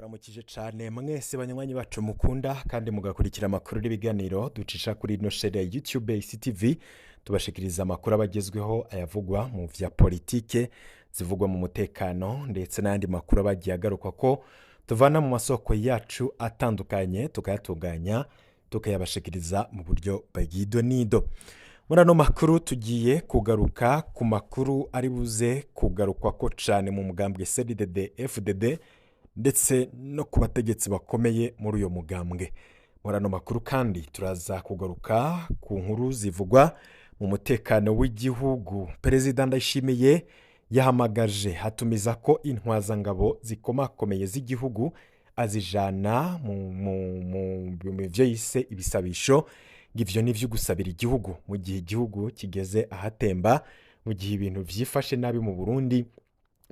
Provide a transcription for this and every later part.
Ndabaramukije cane mwese banywanyi bacu mukunda kandi mugakurikira amakuru n'ibiganiro ducisha kuri ino shene ya YouTube ICTV. Tubashikiriza amakuru abagezweho, ayavugwa mu vya politike, zivugwa mu mutekano, ndetse n'ayandi makuru abagiye agarukwa ko tuvana mu masoko yacu atandukanye, tukayatunganya tukayabashikiriza mu buryo bw'ido nido. Muri ano makuru tugiye kugaruka ku makuru ari buze kugarukwa ko cane mu mugambwe CNDD FDD, ndetse no ku bategetsi bakomeye muri uyo mugambwe. Muri ano makuru kandi turaza kugaruka ku nkuru zivugwa mu mutekano w'igihugu. Perezida Ndayishimiye yahamagaje hatumiza ko intwazangabo zikomakomeye z'igihugu, azijana mu byo yise ibisabisho. Ivyo ni vyo gusabira igihugu mu gihe igihugu kigeze ahatemba, mu gihe ibintu vyifashe nabi mu Burundi.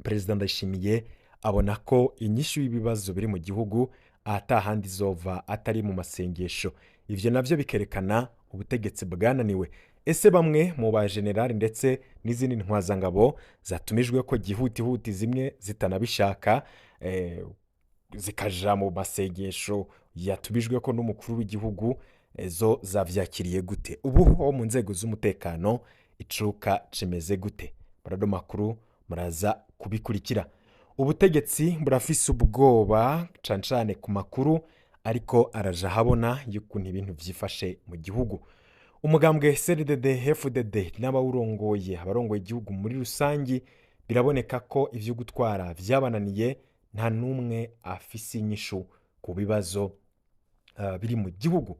Perezida Ndayishimiye abona ko inyishu y'ibibazo biri mu gihugu atahandi izova atari mu masengesho. Ivyo navyo bikerekana ubutegetsi bwananiwe. Ese bamwe mu ba generali ndetse n'izindi ntwazangabo zatumijwe ko gihutihuti, zimwe zitanabishaka, zikaja mu masengesho yatumijwe ko n'umukuru w'igihugu, zo zavyakiriye gute? Ubu ho mu nzego z'umutekano icuka cimeze gute? Muri ano makuru muraza kubikurikira. Ubutegetsi burafise ubwoba cane cane ku makuru ariko araja habona y'ukuntu ibintu vyifashe mu gihugu. Umugambwe CNDD FDD n'abawurongoye, abarongoye igihugu muri rusangi, biraboneka ko ivyo gutwara vyabananiye. Nta n'umwe afise inyishu ku bibazo biri mu gihugu.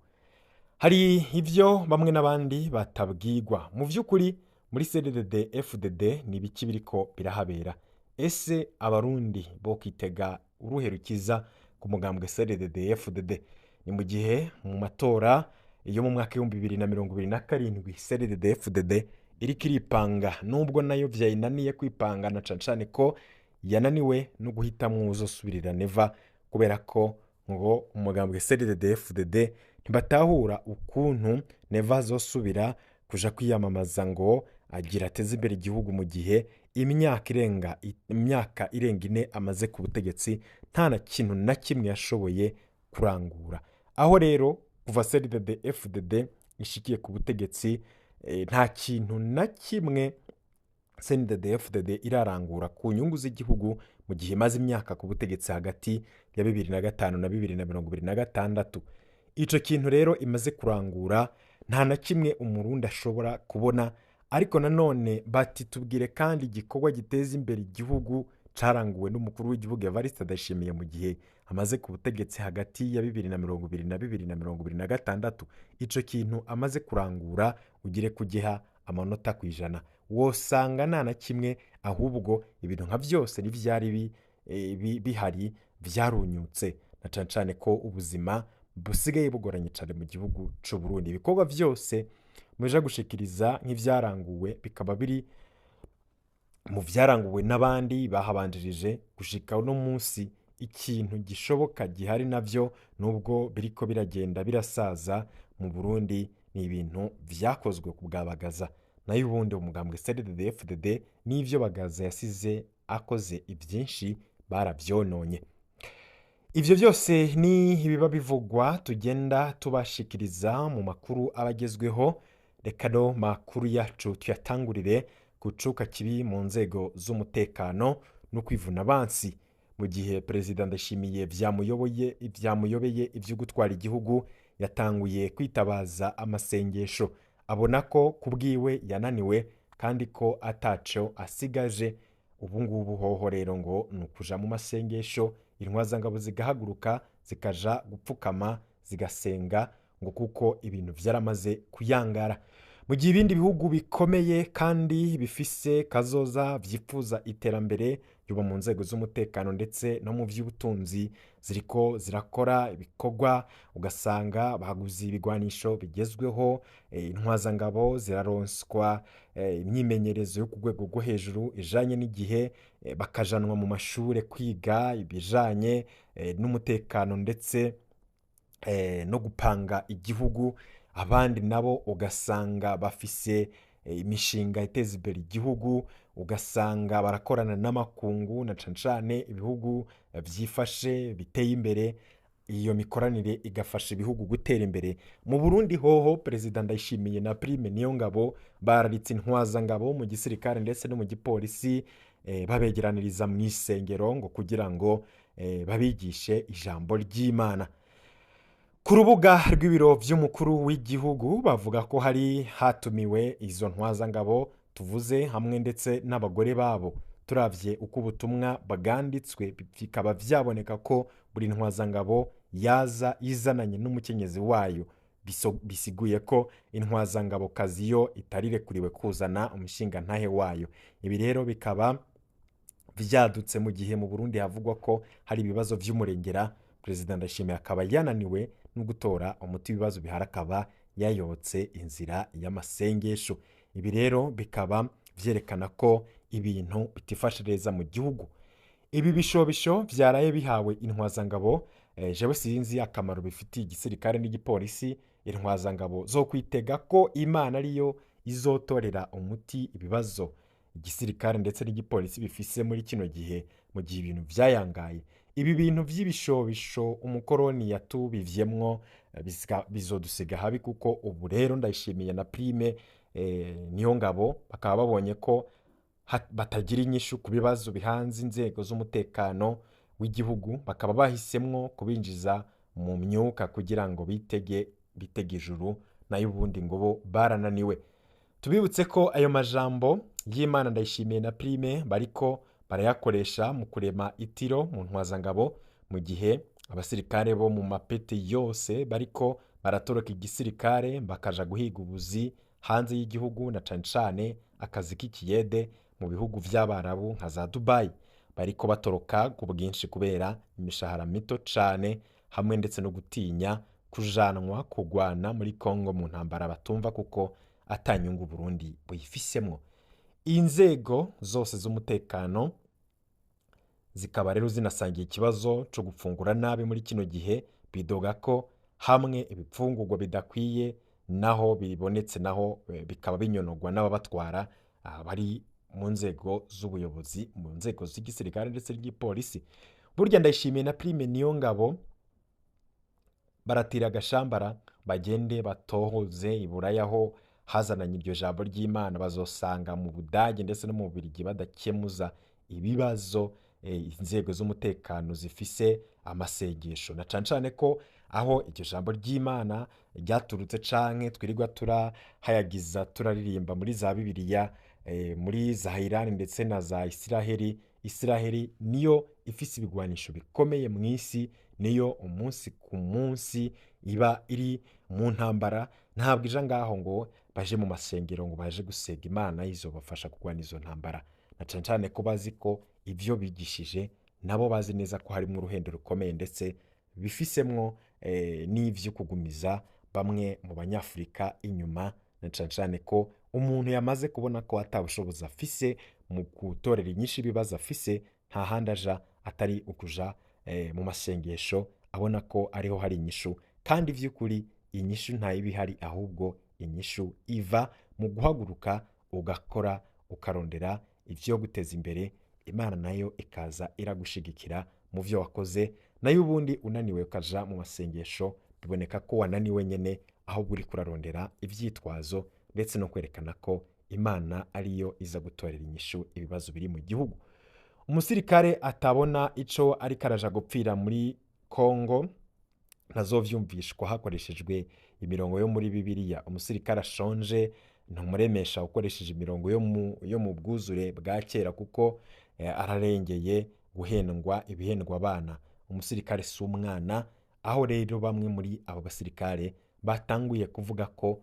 Hari ivyo bamwe n'abandi batabwirwa. Mu vy'ukuri muri CNDD FDD ni ibiki biriko birahabera? Ese Abarundi bo kwitega uruhe rukiza ku mugambwe CNDD FDD? Ni mu gihe mu matora yo mu mwaka 2027 CNDD FDD iriko iripanga, nubwo nayo vyayinaniye kwipanga, na cane cane ko yananiwe no guhitamwo uzosubirira Neva, kubera ko ngo umugambwe CNDD FDD ntibatahura ukuntu Neva azosubira kuja kwiyamamaza ngo agira ateze imbere igihugu, mu gihe imyaka irenga 4 amaze ku butegetsi nta na kintu na kimwe yashoboye kurangura. Aho rero kuva CNDD FDD ishikiye ku butegetsi, nta kintu na kimwe CNDD FDD irarangura ku nyungu z'igihugu, mu gihe imaze imyaka ku butegetsi hagati ya 2005 na 2026. Ico kintu rero imaze kurangura nta na kimwe Umurundi ashobora kubona. Ariko nanone bati: "Tubwire kandi igikorwa giteza imbere igihugu caranguwe n'umukuru w'igihugu Evariste Ndayishimiye mu gihe amaze ku butegetsi hagati ya 2020 na 2026. Ico kintu amaze kurangura ugire kugiha amanota ku 100, wosanga nta na kimwe. Ahubwo ibintu nka vyose n'ivyari bihari vyarunyutse, na cane cane ko ubuzima busigaye bugoranye cane mu gihugu c'u Burundi. Ibikorwa vyose muja gushikiriza nk'ivyaranguwe bikaba biri mu vyaranguwe n'abandi bahabanjirije gushika uno munsi. Ikintu gishoboka gihari navyo, nubwo biriko biragenda birasaza mu Burundi, ni ibintu vyakozwe ku bwa Bagaza. Nayo ubundi umugambwe CNDD FDD n'ivyo Bagaza yasize akoze, ivyinshi baravyononye. Ivyo byose ni ibiba bivugwa tugenda tubashikiriza mu makuru abagezweho. Reka no makuru yacu tuyatangurire ku cuka kibi mu nzego z'umutekano no kwivuna abansi, mu gihe Perezida Ndashimiye vyamuyoboye, vyamuyobeye ivyo gutwara igihugu, yatanguye kwitabaza amasengesho. Abona ko kubwiwe yananiwe kandi ko ataco asigaje. Ubu ngubu hoho rero ngo ni ukuja mu masengesho, intwazangabo zigahaguruka zikaja gupfukama zigasenga, ngo kuko ibintu vyaramaze kuyangara. Mu gihe ibindi bihugu bikomeye kandi bifise kazoza vyifuza iterambere, yuba mu nzego z'umutekano ndetse no mu vy'ubutunzi, ziriko zirakora ibikorwa, ugasanga baguze ibigwanisho bigezweho, intwazangabo ziraronswa imyimenyerezo yo ku rwego rwo hejuru ijanye n'igihe, bakajanwa mu mashure kwiga ibijanye n'umutekano ndetse no gupanga igihugu. Abandi nabo ugasanga bafise imishinga iteza imbere igihugu. Ugasanga barakorana n'amakungu na cane cane ibihugu vyifashe biteye imbere. Iyo mikoranire igafasha ibihugu gutera imbere. Mu Burundi hoho, Perezida Ndayishimiye na Prime Niyongabo bararitse intwazangabo mu gisirikare ndetse no mu gipolisi, babegeraniriza mu isengero ngo kugira ngo babigishe ijambo ry'Imana. Ku rubuga rw'ibiro vy'umukuru w'igihugu bavuga ko hari hatumiwe izo ntwazangabo tuvuze hamwe ndetse n'abagore babo. Turavye uko ubutumwa bwanditswe, bikaba vyaboneka ko buri ntwazangabo yaza izananye n'umukenyezi wayo. Bisiguye ko intwazangabo kazi yo itarirekuriwe kuzana umushingantahe wayo. Ibi rero bikaba vyadutse mu gihe mu Burundi havugwa ko hari ibibazo vy'umurengera. Perezida Ndayishimiye akaba yananiwe no gutora umuti w'ibibazo bihari, akaba yayotse inzira y'amasengesho. Ibi rero bikaba vyerekana ko ibintu bitifashe neza mu gihugu. Ibi bishobisho vyaraye bihawe intwazangabo, jewe sinzi akamaro bifitiye igisirikare n'igipolisi. Intwazangabo zo kwitega ko Imana ariyo izotorera umuti ibibazo igisirikare ndetse n'igipolisi bifise muri kino gihe, mu gihe ibintu vyayangaye. Ibi bintu vy'ibishobisho umukoroni yatubivyemwo bizodusiga habi, kuko ubu rero Ndayishimiye na Prime Niyongabo bakaba babonye ko batagira inyishu ku bibazo bihanze inzego z'umutekano w'igihugu, bakaba bahisemwo kubinjiza mu myuka kugira ngo bitege ijuru, nayo ubundi ngo bo barananiwe. Tubibutse ko ayo majambo y'Imana Ndayishimiye na Prime bariko barayakoresha mu kurema itiro mu ntwazangabo, mu gihe abasirikare bo mu mapete yose bariko baratoroka igisirikare bakaja guhiga ubuzi hanze y'igihugu, na cane cane akazi k'ikiyede mu bihugu vy'Abarabu nka za Dubai. Bariko batoroka ku bwinshi kubera imishahara mito cane, hamwe ndetse no gutinya kujanwa kugwana muri Kongo mu ntambara batumva, kuko atanyungu Burundi buyifisemwo. Inzego zose z'umutekano zikaba rero zinasangiye ikibazo co gupfungura nabi muri kino gihe, bidoga ko hamwe ibipfungurwa bidakwiye, naho bibonetse naho bikaba binyonogwa n'ababatwara bari mu nzego z'ubuyobozi, mu nzego z'igisirikare ndetse n'igipolisi. Burya Ndayishimiye na Prime Niyongabo baratira agashambara, bagende batohoze Iburaya aho hazananye iryo jambo ry'Imana. Bazosanga mu Budage ndetse no mu Bubiligi badakemuza ibibazo inzego z'umutekano zifise amasengesho, na cane cane ko aho iryo jambo ry'Imana ryaturutse canke twirirwa turahayagiza turaririmba muri za Bibiliya, muri za Irani ndetse na za Isiraheli. Isiraheli niyo ifise ibigwanisho bikomeye mu isi, niyo umunsi ku munsi iba iri mu ntambara. Ntabwo ija ngaho ngo baje mu masengero ngo baje gusega Imana izobafasha kurwana izo ntambara, na cane cane ko bazi ko ivyo bigishije nabo bazi neza ko harimo uruhendo rukomeye, ndetse bifisemwo n'ivyo kugumiza bamwe mu banyafurika inyuma, na cane cane ko umuntu yamaze kubona ko atabushobozi afise mu gutorera inyishu ibibazo afise, nta handi aja atari ukuja mu masengesho, abona ko ariho hari inyishu. Kandi vy'ukuri inyishu ntayiba ihari, ahubwo inyishu iva mu guhaguruka ugakora, ukarondera ivyo guteza imbere, Imana nayo ikaza iragushigikira mu vyo wakoze. Nayo ubundi unaniwe ukaja mu masengesho, biboneka ko wananiwe nyene, ahubwo uriko urarondera ivyitwazo ndetse no kwerekana ko Imana ariyo iza gutorera inyishu ibibazo biri mu gihugu. Umusirikare atabona ico ariko araja gupfira muri Kongo ntazovyumvishwa hakoreshejwe imirongo yo muri Bibiliya. Umusirikare ashonje ntumuremesha ukoresheje imirongo yo mu bwuzure bwa kera, kuko ararengeye guhendwa ibihendwa abana. Umusirikare si umwana. Aho rero bamwe muri abo basirikare batanguye kuvuga ko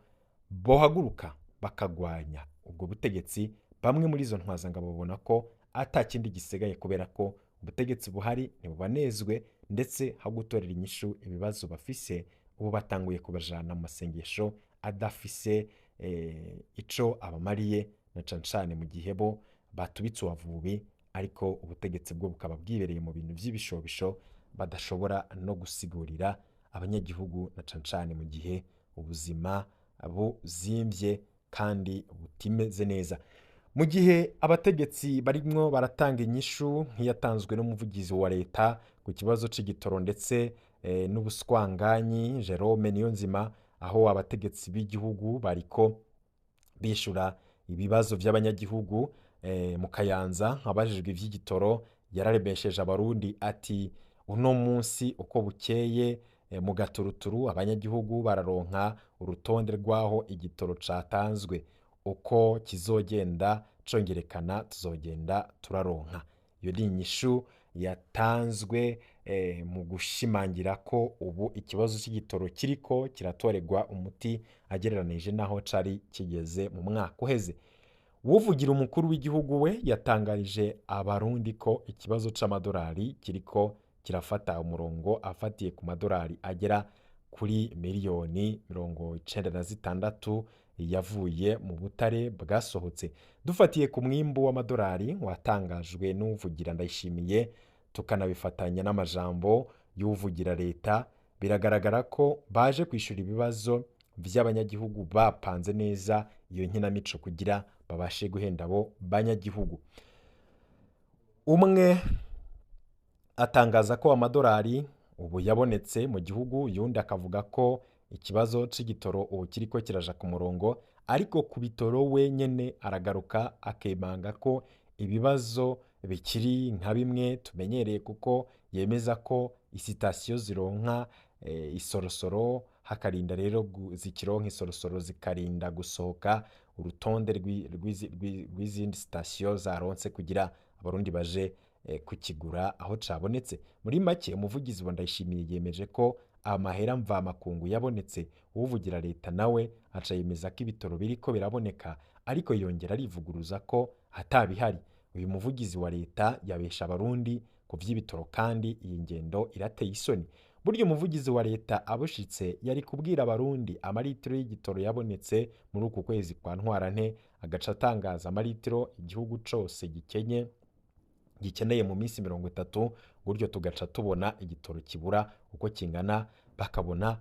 bohaguruka bakagwanya ubwo butegetsi. Bamwe muri izo ntwazangabo babona ko ata kindi gisigaye, kubera ko ubutegetsi buhari ntibubanezwe, ndetse aho gutorera inyishu ibibazo bafise, ubu batanguye kubajana mu masengesho adafise ico abamariye, na cane cane mu gihe bo batubitse uwavubi, ariko ubutegetsi bwo bukaba bwibereye mu bintu vy'ibishobisho badashobora no gusigurira abanyagihugu, na cane cane mu gihe ubuzima buzimvye kandi butimeze neza. Mu gihe abategetsi barimwo baratanga inyishu nk'iyatanzwe n'umuvugizi wa leta ku kibazo c'igitoro ndetse n'ubuswanganyi Jerome Niyonzima, aho abategetsi b'igihugu bariko bishura ibibazo vy'abanyagihugu mu Kayanza, abajijwe ivy'igitoro yararemesheje abarundi ati uno munsi uko bukeye mu gaturuturu abanyagihugu bararonka urutonde rw'aho igitoro catanzwe, uko kizogenda congerekana tuzogenda turaronka. Iyo ni inyishu yatanzwe mu gushimangira ko ubu ikibazo c'igitoro kiriko kiratorerwa umuti agereranije naho cari kigeze mu mwaka uheze. Uwuvugira umukuru w'igihugu we yatangarije abarundi ko ikibazo c'amadolari kiriko kirafata umurongo afatiye ku madolari agera kuri 96 miliyoni yavuye mu butare bwasohotse. Dufatiye ku mwimbu w'amadolari watangajwe n'uwuvugira Ndayishimiye, tukanabifatanya n'amajambo y'uwuvugira leta, biragaragara ko baje kwishura ibibazo vy'abanyagihugu bapanze neza iyo nkinamico kugira babashe guhenda abo banyagihugu. Umwe atangaza ko amadolari ubu yabonetse mu gihugu, uyundi akavuga ko ikibazo c'igitoro ubu kiriko kiraja ku murongo, ariko ku bitoro we nyene aragaruka akemanga ko ibibazo bikiri nka bimwe tumenyereye, kuko yemeza ko isitasiyo zironka isorosoro, hakarinda rero zikironka isorosoro zikarinda gusohoka urutonde rw'izindi sitasiyo zaronse kugira abarundi baje kukigura aho cabonetse. Muri make, umuvugizi wa Ndayishimiye yemeje ko amahera mvamakungu yabonetse, uwuvugira leta nawe aca yemeza ko ibitoro biriko biraboneka, ariko yongera arivuguruza ko atabihari. Uyu muvugizi wa leta yabesha abarundi ku vy'ibitoro, kandi iyi ngendo irateye isoni. Burya umuvugizi wa leta abushitse yari kubwira abarundi amaritiro y'igitoro yabonetse muri uku kwezi kwa Ntwarante, agaca atangaza amaritiro igihugu cose gikenye gikeneye mu minsi 30, gutyo tugaca tubona igitoro kibura uko kingana, bakabona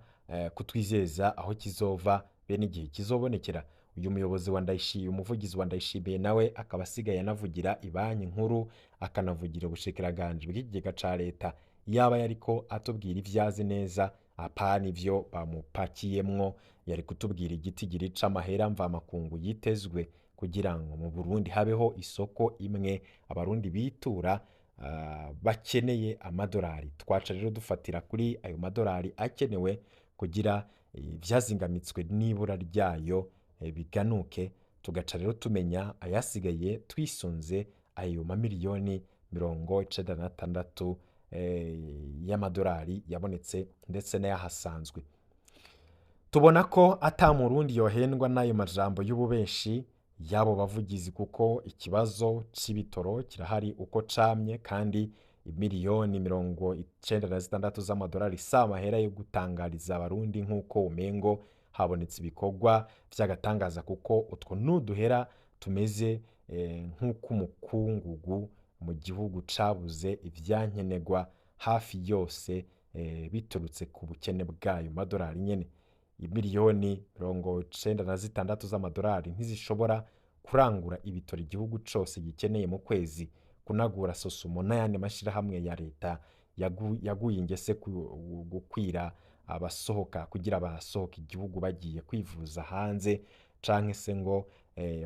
kutwizeza aho kizova be n'igihe kizobonekera. Uyu muyobozi wa Ndayishimiye, umuvugizi wa Ndayishimiye, nawe akaba asigaye anavugira ibanki nkuru, akanavugira ubushikiranganje bw'ikigega ca leta. Yaba yariko atubwira ivyazi neza, apana ivyo bamupakiyemwo, yari kutubwira igitigiri c'amahera mvamakungu yitezwe kugira ngo mu Burundi habeho isoko imwe abarundi bitura bakeneye amadolari. Twaca rero dufatira kuri ayo madolari akenewe kugira ivyazingamitswe n'ibura ryayo biganuke, tugaca rero tumenya ayasigaye twisunze ayo 96 miliyoni y'amadolari yabonetse ndetse n'ayahasanzwe. Tubona ko ata murundi yohendwa n'ayo majambo y'ububeshi y'abo bavugizi, kuko ikibazo c'ibitoro kirahari uko camye, kandi 96 miliyoni z'amadolari si amahera yo gutangariza abarundi nk'uko umengo habonetse ibikorwa vy'agatangaza, kuko utwo nuduhera tumeze nk'uko umukungugu mu gihugu cabuze ivyankenerwa hafi yose biturutse ku bukene bwayo madolari nyene. 96 miliyoni z'amadolari ntizishobora kurangura ibitoro igihugu cose gikeneye mu kwezi, kunagura SOSUMO n'ayandi mashirahamwe ya leta yaguye ingese, gukwira abasohoka kugira basohoka igihugu bagiye kwivuza hanze canke se ngo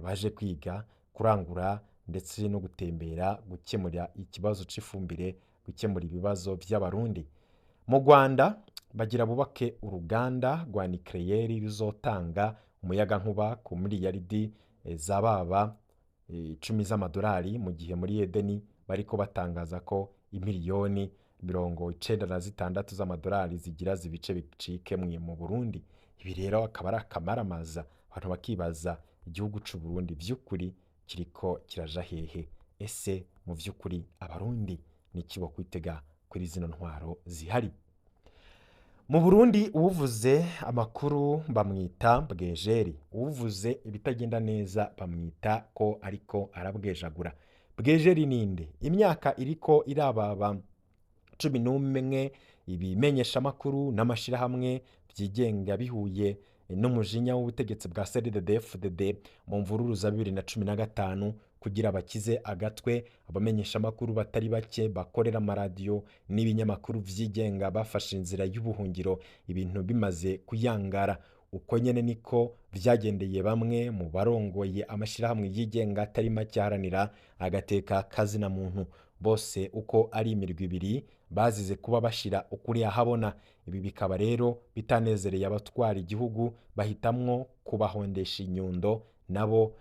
baje kwiga, kurangura ndetse no gutembera, gukemura ikibazo c'ifumbire, gukemura ibibazo vy'abarundi. Mu Rwanda bagira bubake uruganda rwa nucléaire ruzotanga umuyagankuba ku miliyaridi zababa 10 z'amadolari, mu gihe muri Edeni bariko batangaza ko 96 miliyoni z'amadolari zigira zibice bicike mu Burundi. Ibi rero akaba ari akamaramaza, abantu bakibaza igihugu c'u Burundi vy'ukuri kiriko kiraja hehe? Ese mu vy'ukuri abarundi niki bokwitega kuri zino ntwaro zihari mu Burundi? Uwuvuze amakuru bamwita bwejeri, uwuvuze ibitagenda neza bamwita ko ariko arabwejagura. Bwejeri ninde? Imyaka iriko irababa 11 ibimenyeshamakuru n'amashirahamwe vyigenga bihuye n'umujinya w'ubutegetsi bwa CNDD-FDD mu mvururu za 2015 kugira bakize agatwe abamenyeshamakuru batari bake bakorera amaradiyo n'ibinyamakuru vyigenga bafashe inzira y'ubuhungiro ibintu bimaze kuyangara. Uko nyene niko vyagendeye bamwe mu barongoye amashirahamwe yigenga atari make aharanira agateka kazina muntu. Bose uko ari imirwi ibiri bazize kuba bashira ukuri ahabona. Ibi bikaba rero bitanezereye abatwara igihugu, bahitamwo kubahondesha inyundo, nabo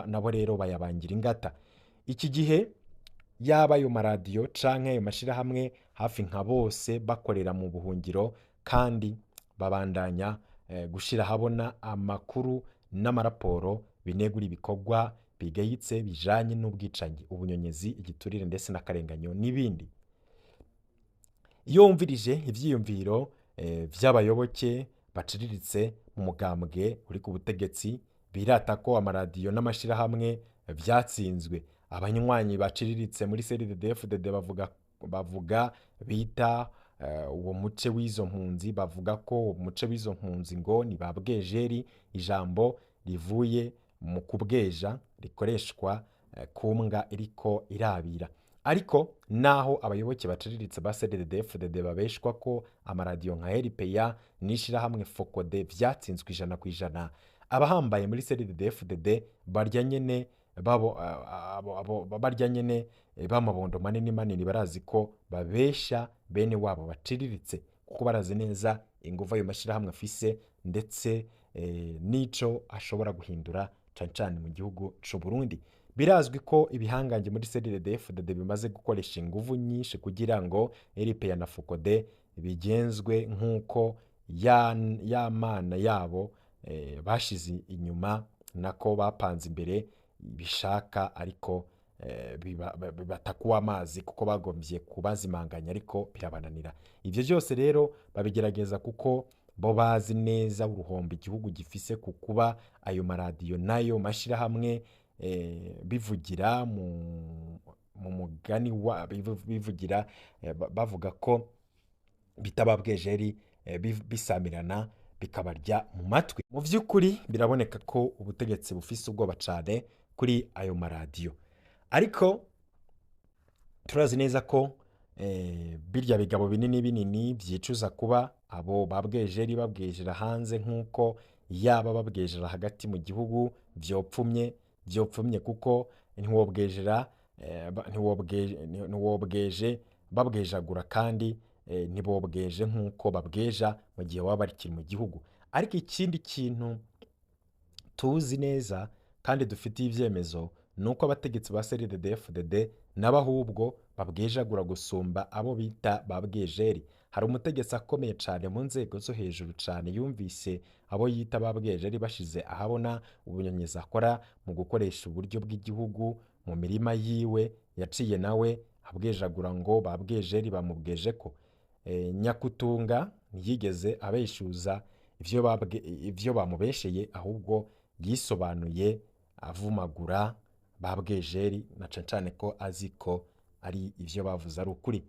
nabo rero bayabangira ingata. Iki gihe yaba ayo maradiyo canke ayo mashirahamwe hafi nka bose bakorera mu buhungiro, kandi babandanya gushira ahabona amakuru n'amaraporo binegura ibikorwa bigayitse bijanye n'ubwicanyi, ubunyonyezi, igiturire ndetse n'akarenganyo n'ibindi. Iyo wumvirije ivyiyumviro vy'abayoboke baciriritse mu mugambwe uri ku butegetsi, birata ko amaradiyo n'amashirahamwe vyatsinzwe. Abanywanyi baciriritse muri CNDD-FDD bavuga bita uwo muce w'izo mpunzi, bavuga ko uwo muce w'izo mpunzi ngo ni ba bwejeri, ijambo rivuye mu kubweja rikoreshwa ku mbwa iriko irabira. Ariko naho abayoboke baciriritse ba CNDD-FDD babeshwa ko amaradiyo nka RPA n'ishirahamwe FOCODE vyatsinzwe 100%, abahambaye muri CNDD-FDD barya nyene babo barya nyene b'amabondo manini manini barazi ko babesha bene wabo baciriritse, kuko barazi neza inguvu ayo mashirahamwe afise ndetse n'ico ashobora guhindura cane cane mu gihugu c'u Burundi. Birazwi ko ibihangange muri CNDD-FDD bimaze gukoresha inguvu nyinshi kugira ngo RPA na FOCODE bigenzwe nk'uko ya mana yabo bashize inyuma nako bapanze imbere bishaka, ariko batakuwa amazi kuko bagombye kubazimanganya, ariko birabananira. Ivyo byose rero babigerageza kuko bo bazi neza uruhombo igihugu gifise ku kuba ayo maradiyo nayo mashirahamwe bivugira mu mugani wa bivugira bavuga ko bitaba bwejeri bisamirana bikabarya mu matwi. Mu vy'ukuri biraboneka ko ubutegetsi bufise ubwoba cane kuri ayo maradiyo, ariko turazi neza ko birya bigabo binini binini vyicuza kuba abo babwejeri babwejera hanze nk'uko yaba babwejera hagati mu gihugu vyopfumye, kuko ntiwobwejera ntiwobweje babwejagura, kandi ntibobweje nk'uko babweja mu gihe baba bakiri mu gihugu. Ariko ikindi kintu tuzi neza kandi dufitiye ivyemezo nuko abategetsi ba CNDD-FDD nabo ahubwo babwejagura gusumba abo bita babwejeri. Hari umutegetsi akomeye cane mu nzego zo hejuru cane yumvise abo yita babwejeri bashize ahabona ubunyonyezi akora mu gukoresha uburyo bw'igihugu mu mirima yiwe, yaciye nawe abwejagura ngo babwejeri bamubweje ko. Nyakutunga ntiyigeze abeshuza ivyo bamubesheye, ahubwo yisobanuye avumagura babwejeri na cane cane ko azi ko ari ivyo bavuze ari ukuri.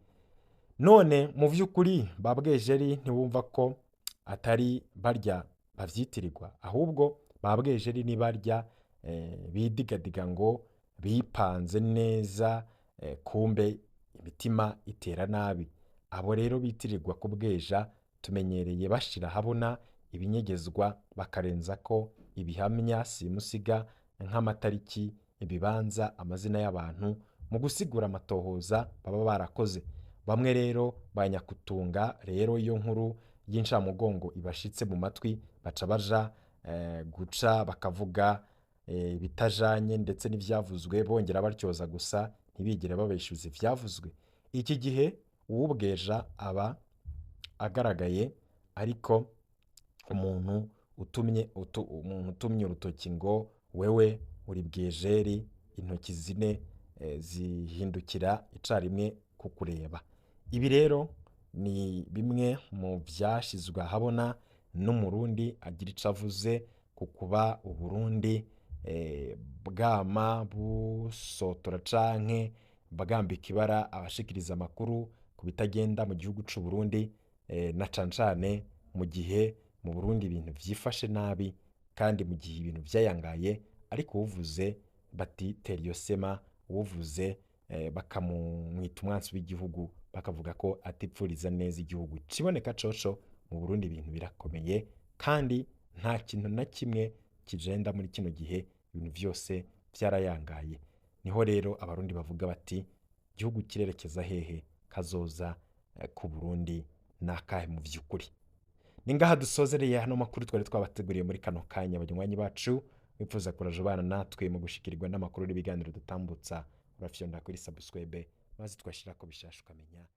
None mu vy'ukuri babwejeri ntiwumva ko atari barya bavyitirirwa, ahubwo babwejeri ni barya bidigadiga ngo bipanze neza, kumbe imitima itera nabi. Abo rero bitirirwa kubweja tumenyereye bashira habona ibinyegezwa, bakarenza ko ibihamya simusiga nk'amatariki, ibibanza, amazina y'abantu mu gusigura amatohoza baba barakoze. Bamwe rero banyakutunga rero iyo nkuru y'incamugongo ibashitse mu matwi baca baja guca bakavuga ibitajanye ndetse n'ivyavuzwe, bongera batyoza gusa ntibigire babeshuza ivyavuzwe. Iki gihe uwubweja aba agaragaye, ariko umuntu utumye urutoki ngo wewe uri bwejeri, intoki zine zihindukira icarimwe kukureba. Ibi rero ni bimwe mu vyashizwe ahabona n'Umurundi agira ico avuze ku kuba Uburundi bwama busotora canke bagambika ibara abashikiriza amakuru ku bitagenda mu gihugu c'u Burundi, na cane cane mu gihe Mu Burundi ibintu vyifashe nabi, kandi mu gihe ibintu vyayangaye, ariko uwuvuze bati tera iyo sema, uwuvuze bakamumwita umwansi w'igihugu, bakavuga ko atipfuriza neza igihugu. Kiboneka coco mu Burundi ibintu birakomeye, kandi nta kintu na kimwe kigenda muri kino gihe, ibintu vyose vyarayangaye. Niho rero abarundi bavuga bati igihugu kirerekeza hehe, kazoza ku Burundi nakahe mu vy'ukuri. Ni ngaha dusozereye hano makuru twari twabateguriye muri kano kanya. Abanywanyi bacu wifuza kuraje ubana natwe mu gushikirirwa n'amakuru n'ibiganiro dutambutsa, urafyonda kuri subscribe maze twashirako bishasha ukamenya.